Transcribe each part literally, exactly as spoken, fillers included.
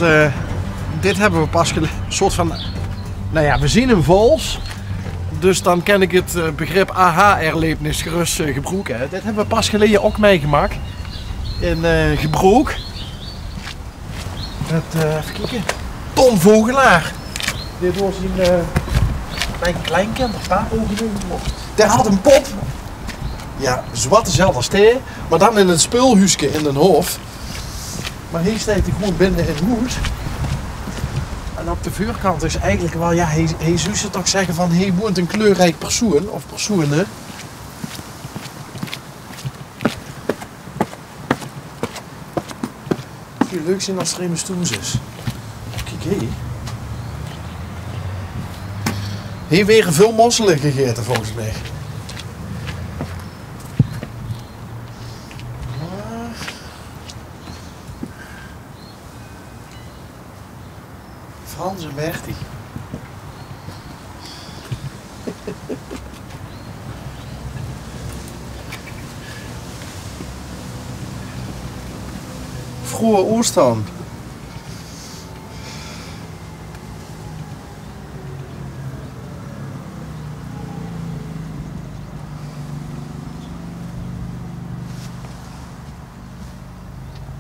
Eh, dit hebbe we pas gele-, soort van, nou ja, we zien in Vols. Dus dan kan ik het eh, begrip aha-erlebnis gerust eh, gebroeke, hè. Dit hebbe we pas geleje ok meigemaak. In eh, Gebrook. Met, eh, effe kieke. Ton Vogelaar. Dit waas zien, eh, mien kleinkind, of papo geneump woort. Dae had 'n pop. Ja, zwat dezelfde as dae, maar dan in 'n speulhuuske in Den Hof. Maar hie steit 'r gewoen binne in hoes. En op de veurkant is eigelik wel, ja, hie, hie zouws se toch zegge van, hie woent 'n kleurriek persoen of persoene. Zou leuk zien as 'r emes thoes is. Kiek, hie. Hie waere väöl mossele gegaete, volges mich. Frans en Bertie. Vroeë Oostern.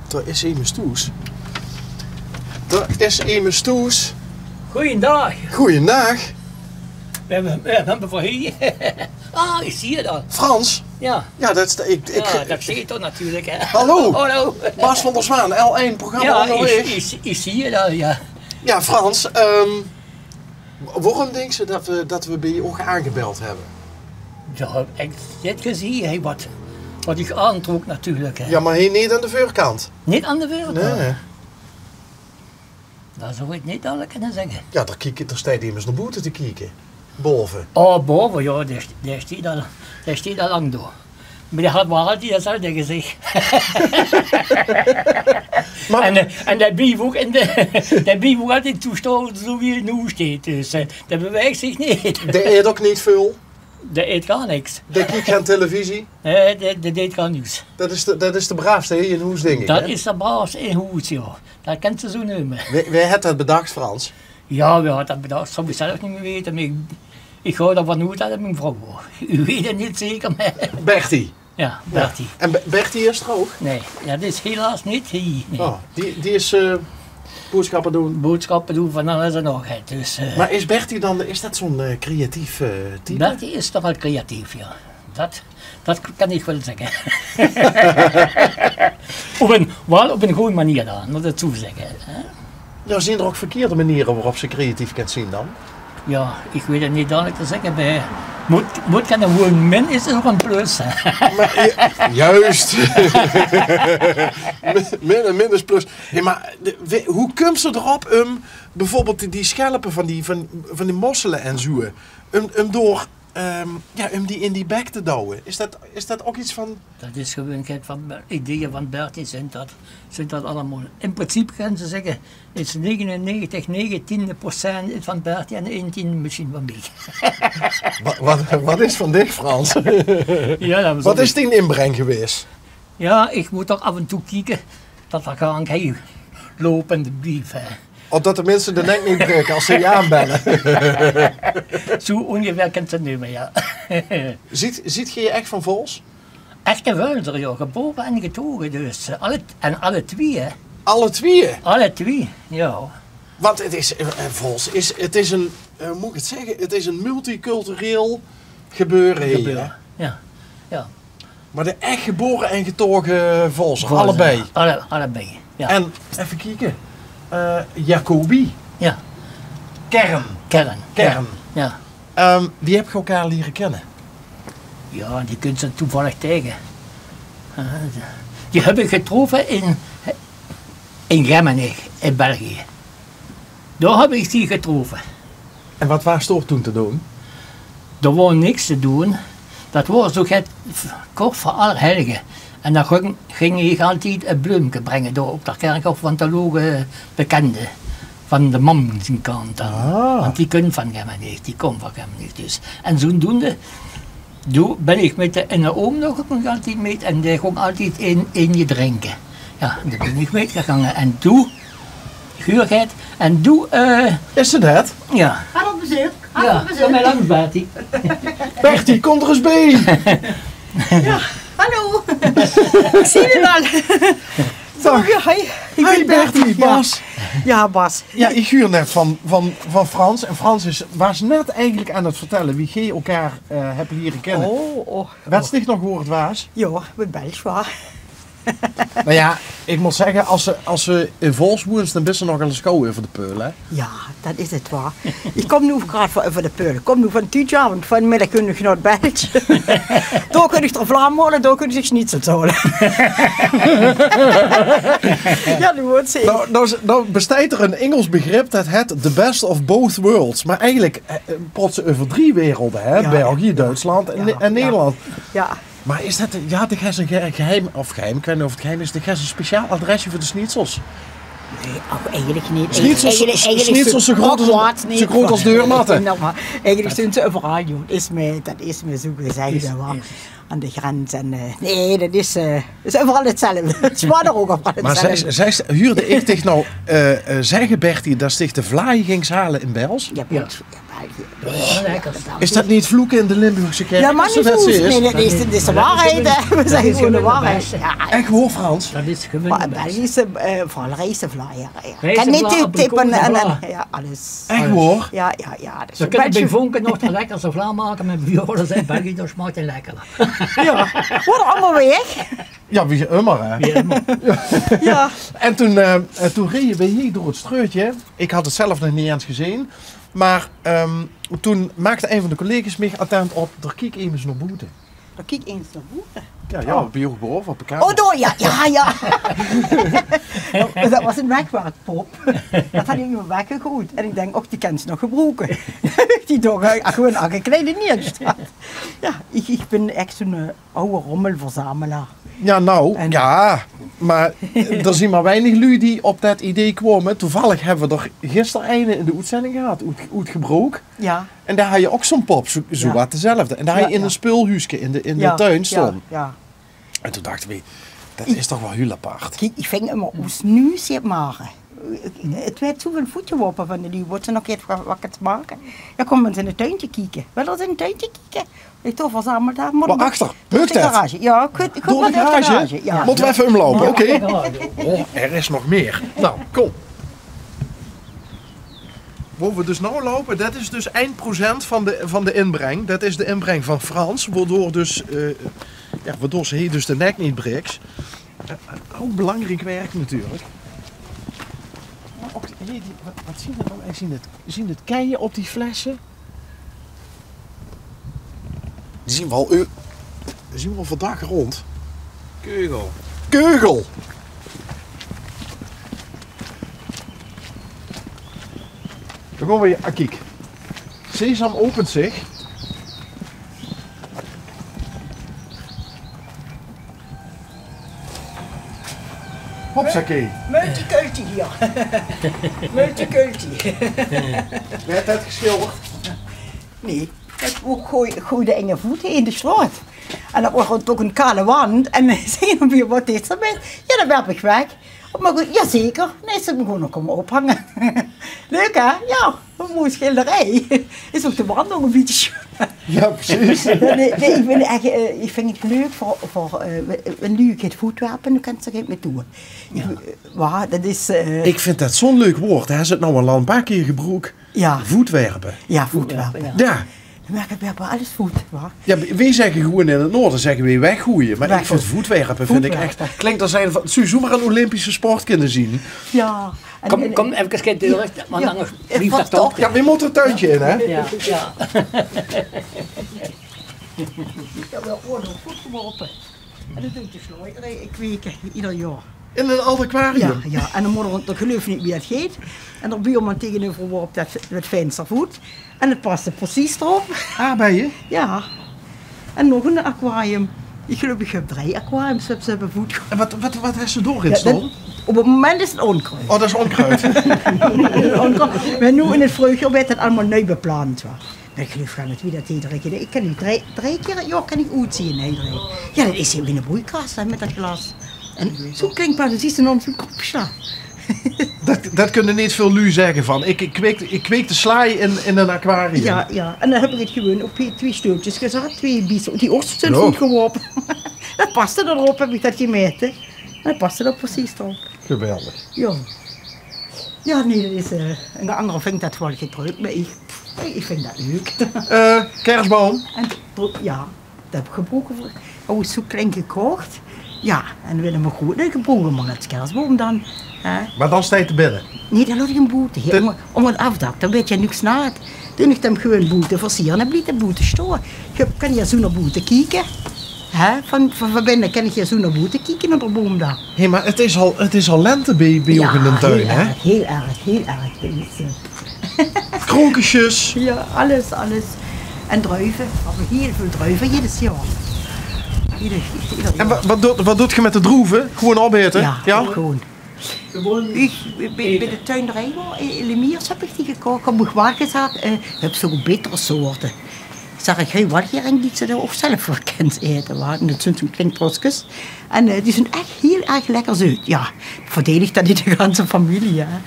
Dao is emes thoes. Dao is emes thoes. Goeiendaag. Goeiendaag. We hebbe, we hebbe veur hie. Ah, ich zie 't al. Frans? Ja. Ja, det is de, ik, ik, Ja, det zit toch natuurlik, hè. Hallo. Hallo. Bas van der Zwaan, L één, programma Ja, Onderweg. Ich, ich, ich zie 't al, ja. Ja, Frans, ehm, Waorum dinks se det we, det we bie dich aangebeld hebbe? Ja, ich, det gezeen, hè, wat, wat ich aantrook natuurlik, hè. Ja, maar hie neet aan de veurkant. Neet aan de veurkant? Nee. Det zou ich neet dalik kinne zegge. Ja, dao kiek, dao steit emes nao boete te kieke. Bove. Oh, bove, ja, dae, dae steit al, dae steit al lang dao. Maar dae had waal altied hetzelfde gezich. Maar En, eh, en dae blief ok in de, dae blief ok altied zo staon zoe wie 'r noe steit. Dus, eh, dae beweegt zich neet. Dae eet ok neet väöl. Dae eet gaar niks. Dae kiek gein televisie. Nee, dae, dae deit gaar niks. Det is de, det is de braafste hie in hoes, dink ik, hè? Det is de braafste in hoes, ja. Det kins se zoe neume. Wae, wae haet det bedach, Frans? Ja, wae haet det bedach? Zou ich zelf neet mieë weite, maar ich, ich gaon d'rvan oet det 't mien vrouw waas. Ich weit 't neet zeker, maar Bertie? Ja, Bertie. En Be-, Bertie is d'r ouch? Nee, det is helaas neet hie, nee. Oh, die, die is, eh, boodschappe doon? Boodschappe doon, van alles en nog get. Dus, eh. Maar is Bertie dan, is det zoe'n, eh, creatief, eh, type? Bertie is toch waal creatief, ja. Det, det kan ich waal zegge. Op ein, waal op ein gooj manier dan, mót ich det zoe zegge, hè. Ja, zien d'r ouch verkeerde maniere waorop se creatief kins zien dan? Ja, ich weit 't neet dalik te zegge, maar mót, mót gein gewoen min is, is ouch ein plus, hè. Maar, ju-, juist. Min, min en min is plus. Hey, maar de, we-, hoe kums se d'rop um beveurbeeld die, die schelpe van die, van, van die mossele en zoe, um, um door Ehm, ja, um die in die bek te douwe. Is det, is det ok iets van Det is gewoen get van Ber-, ideeë van Bertie, zint det, zint det allemaol. In principe kins se zegge, is negenennegentig negentiende procent van Bertie en ein tiende mesjien van mich. Wa-, wat, wat is van dich, Frans? Ja, det Wat is dien inbreng gewaes? Ja, ich mót toch aaf en toe kieke det d'r gank hie lopend blief, hè. Opdet de minse de nek neet breke as ze dich aanbelle. Zoe óngeveer kins se 't neume, ja. Ziet, ziet geer ech van Vols? Echte Vulzer, ja. Gebore en getoge, dus, eh, alle, en alle twieë, hè. Alle twieë? Alle twieë, ja. Want 't is, eh, Vols is, 't is ein, eh, mót ich 't zegge, 't is ein multicultureel gebeure hie, hè? Gebeure, ja. Ja. Maar de ech gebore en getoge Volzer, Volzer, allebei. Ja. Alle-, allebei, ja. En, effe kieke, eh, Jacobi. Ja. Kern. Kern, Kern. Ja. Ehm, wie höb geer elkaar liere kinne? Ja, die kums se toevallig taenge. Eh, die höb ich getroffe in, in Gemmenich, in België. Dao höb ich die getroffe. En wat waas dao toen te doon? Dao waas niks te doon. Det waas zoe get kort veur Allerheiligen. En dan ging, ging ich altied ein bleumke bringe dao op det kerkhof, want dao loge bekende van de mam zien kant dan. Ah. Want die kóns van Gemmenich, die kóms van Gemmenich dus. En zoedoende Doe bin ich mit de, en de oom nog, ich ging altied mit en dae ging altied ein, ein drinke. Ja, doe bin ich mitgegange en doe, ich Huur geit. En doe, eh, Is ze det? Ja. Hallo, bezeuk. Hallo, ja, bezeuk. Kom maar langs, Bertie. Bertie, kom d'r ens bie. Ja, hallo. Ich zeen uch al. Zo, ja, hoi. Ich bin Bertie, Bertie, ja. Bas. Ja, Bas. Ja, ich huur net van, van, van Frans. En Frans is, waas net eigelik aan 't vertèlle wie geej elkaar, eh, höb liere kinne. Oh, oh. Wèts dich nog wo 't waas? Ja, wie Bels waas. Nou ja, ich mót zègke, es se, es se in Vols woens, dan bis se nogal ens gauw euver de peul, hè? Ja, det is 't, wa. Ich kom noe graad van euver de peul. Ich kom noe van Tuutje, want vanmiddig kóns se nao 't Bels. Dao kóns se d'r vlaam haole, dao kóns se schnitzels haole. Ja, det mót se. Nou, nou, nou besteit d'r ein Ingels begrip det hèt the best of both worlds. Mer eigelik, eh, eh, prots se euver drie werelde, hè? Ja, België, ja. Duitsland en, ja, en, ja, Nederland. Ja. Mer is det, ja, de ges ein ge-, geheim, of geheim, ich weit neet of 't geheim is, de ges ein speciaal adresje veur de schnitzels? Nee, och, eigelik neet. Schnitzels, eigelik, eigelik schnitzels zo groot es, zo groot es deurmatte. Eigelik zeen ze euveral, joh. Is mich, det is mich zo gezag, hè, wa. Aan de grens en, eh, nee, det is, eh, is euveral 'tzelfde. 't Is waor ouch euveral 'tzelfde. Mer zèk, zèk, huurde ich dich noe, eh, eh, zègke, Bertie, det se dich de vlaaie gings haole in Bels? Ja, ja. Ja, België. Oh, lekker. Is det neet vloeke in de Limburgse kèrk? Ja, mer neet zo. Nee, nee, det is, det is de waorheid, hè. Veer zègke gewoon de waorheid. Ja. Ech waor, Frans? Det is gewoon. Belgische, eh, vooral rijstvlaai, ja. Rijstvlaai, kan neet type en, en, ja, alles. Ech waor? Ja, ja, ja. Det is ein bietje. Veer kónne bie Vonken nog de lekkerste vlaai make, mer bie ós in België, det smaak lekker. Ja. Waat allemaol weer? Ja, wie ummer, hè? Wie ummer. Ja. En toen, eh, eh, toen reje veer hie door 't straotje. Ich had 't zelf nog neet ens gezeen. Mer, ehm, toen maakde ein van de collega's mich attent op: dao, kiek ins nao boete. Dao, kiek ins nao boete. Ja, ja, bie uch bove op de kamer. Oh, dao, ja, ja, ja. Det waas ein wegwerppop. Det had ich in de weggegoejd. En ich dink, och, die kins se nog gebroeke. Die toch, eh, gewoon aangekleid in de stad. Ja, ich, ich bin ech zo'n, eh, aw rommelverzamelaar. Ja, nou, en ja, mer d'r zeen mer weinig luuj die op det idee kómme. Toevallig höbbe veer d'r gister eine in de oetzending gehad, oet, oet Gebrook. Ja. En dao haje ze ouch zo'n pop, zo, zo waat 'tzelfde. En dao haje ze in ein speulhuuske in de, in de tuin staon. Ja, ja. En toen dachte veer, det is toch waal hiel apart. Kiek, ich ving ummer, wie se noe zits, mer 't weurt zoväöl voetjewoppe van de luuj, waat ze nog get wa-, wakker te make. Ja, kom ins in 't tuintje kieke. Wils se in 't tuintje kieke? Ich toch verzameld, hè? Mer achter, door de garage. Ja, ich, ich door de garage? Ja. Mótte veer effe umloupe, oké. Oh, d'r is nog mieë. Nou, kom. Wo veer dus noe loupe, det is dus ein procent van de, van de inbreng. Det is de inbreng van Frans, waodoor dus, eh, ja, waodoor se hie dus de nek neet breks. Eh, ouch belangriek werk natuurlik. Mer ouch, hé, die, waat, waat zeen det noe? Zeen det, zeen det keie op die flesse? Die zeen waal eu-, die zeen waal euverdag rónd. Keugel. Keugel! Dan gaon veer, ah, kiek. Sesam opent zich. Hopsakee. Multiculti hie. Multiculti. Waert det gesjilderd? Nee, det waor gooj-, gooj de inge voete in de sjtraot. En det waor toch ein kale wand. En zag ich: "Waat is d'r mit?" "Ja, det werp ich weg." "Mer good, ja zeker." Nee, ze höbbe 'm gewoon nog kómme ophange. Leuk, hè? Ja, ein mooi sjilderij. Is ouch de wand nog ein bietje sjoen. Ja, precies. Nee, nee, ich ving ech, eh, ich ving 't leuk veur, veur, eh, ein leuk voetwerp, dan kins se d'r get mit doon. Ich, ja, wa, det is, eh, ich vinj det zo'n leuk waord. Höbs se 't noe al ein paar kier gebroek? Ja. Voetwerpe. Ja, voetwerpe. Ja. Dan maak ich weer alles voet, wa? Ja, veer zègke gewoon in 't noorde, zègke veer weggoeie. Mer ich vinj voetwerpe, vinj ich ech, klink es ein van, zou zomaar ein Olympische sport kónne zeen. Ja. En, kom, en, kom efkes, want angers blief det toch. Ja, veer mótte 't tuintje in, hè? Ja, ja. Ja, veer waere good geholpe. En det doon de sjlaojerie, ich weit 't, eder jaor. In ein aad aquarium? Ja, ja. En dan mót d'r, d'r geluif neet wie 't geit. En d'r buurman taengeneuver woort det, det venster voet. En 't paste precies d'rop. Aardbeie? Ja. En nog ein aquarium. Ich geluif, ich höb drie aquariums, höbbe ze voet. En waat, waat, waat höbs se dao in staon? Op 't moment is 't ónkruid. Oh, det is ónkruid. Ónkruid. Mer noe in 't vreugjaor woort 't allemaol nuuj beplant, wa. Ich geluif gaar neet wie det hie drek. Ich kan noe drie, drie kier 't jaor kan ich oetzieë, hè, drie. Ja, det is hie wie ein broeikas, hè, mit det glas. En zo'n klink paar, det is ein enorm zo'n kropsje. Det, det kinne neet väöl luuj zègke van: ik, ik kweek, ik kweek de slaaj in, in ein aquarium. Ja, ja. En dan höb ik 't gewoon op twee steultjes gezat, twee bies, die oorsjes zeen good gewore. Det paste d'r op, höb ik det gemaete. En det paste d'r precies op. Geweldig. Ja. Ja, nee, det is, eh, ein anger vingt det waal get dreug, mer ik, ik vind det leuk. Eh, kersboum? En, ja, det höb ik gebroeke veur, oh, zoe'n klein gekoch. Ja, en wille mer good, dan gebroeke mer es kersboum dan. Hè? Mer dan steit 'r binne? Nee, dan laot ik 'm boete. Hie, ónger, ónger 't aafdak, dan weurt 'r niks naat. Doon ik 'm gewoon boete versiere en blief 'r boete staon. Ik kan hie zoe nao boete kieke. Hè? Van, van, van binne kan ik hie zoe nao boete kieke, nao de boum dao. Hé, mer 't is al, 't is al lente bie, bie uch in den tuin, hè? Ja, hiel erg, hiel erg, hiel erg. Det is, eh, Krokusjes. Ja, alles, alles. En druive. V'r höbbe hiel väöl druive jedes jaor. Jeder, jeder jaor. En wa-, wat doot, wat doot ge mit de druive? Gewoon opaete? Ja, gewoon. Ich, bie, bie de tuinderie, wo, in, in Lemiers höb ich die gekoch. Höb ich waal gezag, eh, höb zoe betere soorte. Zag ich: "Hey, wat geer ein die ze ouch zelf veur kènt aete, wa?" En det zeen zoe'n klein troskes. En, eh, die zeen ech hiel erg lekker zeut. Ja, verdeel ich det in de ganse femilie, hè.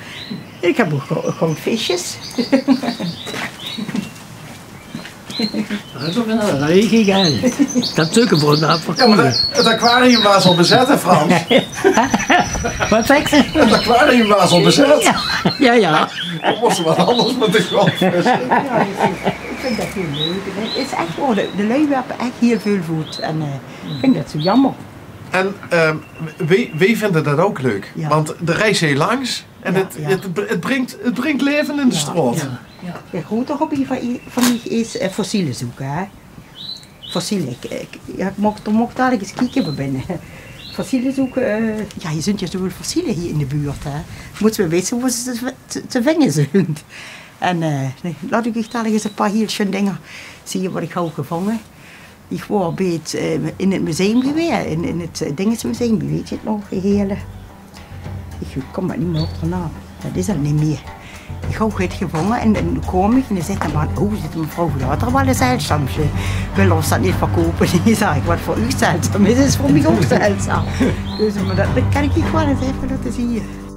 Ich höb ouch gou-, goudvisjes. Det is ouch ein leuk idee. Det zeuke v'r dao veur. Ja, mer det, 't aquarium waas al bezat, hè, Frans? Wat zaes se? 't Aquarium waas al bezat. Ja, ja, ja. V'r móste get angers mit de goudvisse. Ja, ich vinj, ich vinj det hiel leuk. 't Is ech waor, de, de luuj werpe ech hiel väöl voet. En, eh, ich vinj det zoe jaomer. En, ehm, weej, weej vinje det ouch leuk. Ja. Want de reis hie langs en ja, het, ja, het, het bringt, het bringt laeve in de straot. Ja. Ja. De grote hobby van, van mich is, eh, fossiele zeuke, hè. Fossiele, ik, ik, ja, ik mocht, dan mocht dalik ens kieke van binne. Fossiele zeuke, eh, ja, hie zunt ja zoeväöl fossiele hie in de buurt, hè. Mót me weite wo ze te, te, te vinje zunt. En, eh, nee, laot ik uch dalik ens e paar hiel sjoen dinger zieë wat ik haw gevónje. Ich waor bie 't, eh, in 't museum gewaes, in, in 't, eh, dingesmuseum, wie weit geer 't nog, geheele? Ich kóm mer neet mier op de naam. Det is al neet mier. Ich haw get gevónje en, en dan kaom ich en dan zaet de man: "Oh, zit mevrouw Vlater waal e zeldzaamsje. Wille v'r det neet verkoupe?" Nae, zag ich, wat veur uch zeldzaam is, is veur mich ouch zeldzaam. Dus, mer det, det kan ich uch waal ens effe laote zieë.